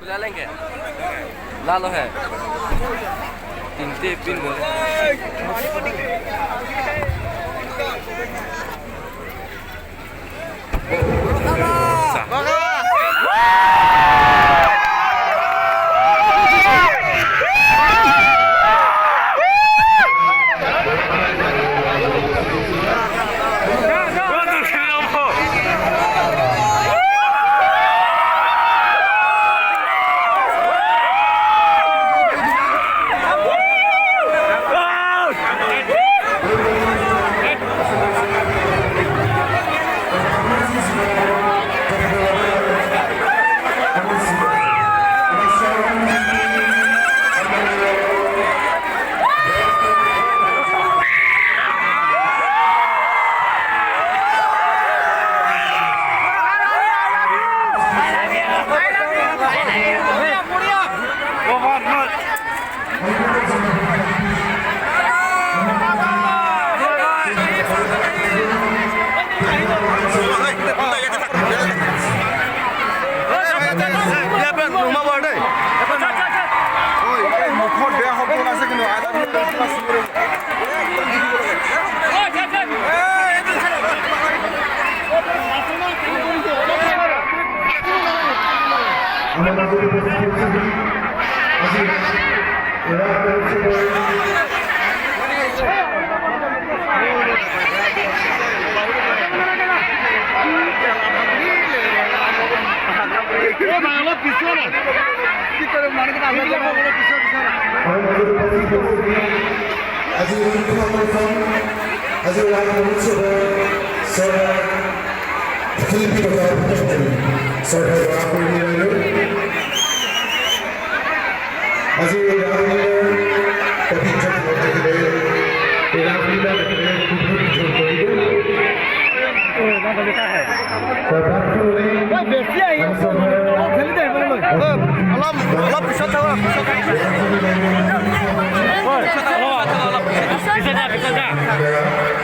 बुला लेंगे लालो है तीनटे पिन बोले। আমাৰ মাঝে উপস্থিত আজি আজি আজি ৰাস মহোৎসৱৰ শিল্পী তথা শ্ৰদ্ধা দৰা আজি এই ৰাসলীলাৰ পবিত্ৰ দিনত তেখেতে এই ৰাসলীলা তেখেতে শুভ উদ্বোধন কৰিব। অলপ পিছত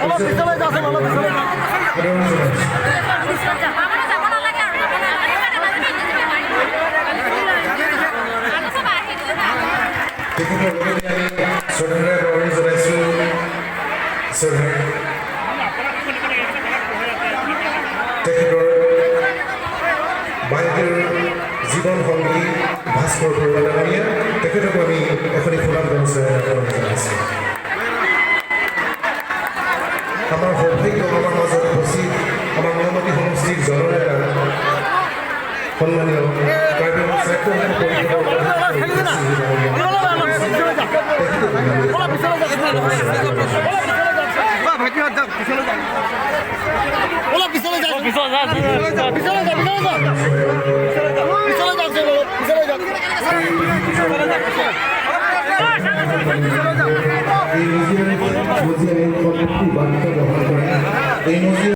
অলপ পিছলৈ যাচোন, অলপ পিছলৈ। তেখেতৰ লগতে আমি শ্ৰদ্ধাৰে বৰণ জনাইছোঁ শ্ৰদ্ধাৰ তেখেতৰ বাইদেউৰ জীৱন সংগী ভাস্কৰ বৰুৱা ডাঙৰীয়া, তেখেতকো আমি এখনি ফুলাম গামোচাৰে আদৰণি জনাইছোঁ। আমাৰ সৌভাগ্য, আমাৰ মাজত উপস্থিত আমাৰ নিয়মতি সমষ্টিৰ জননেতা সন্মানীয় কাৰ্বি আংলং স্বায়ত্তশাসিত পৰিষদৰ এই মজিয়াই বাৰ্তা বহন কৰে। এই মজিয়া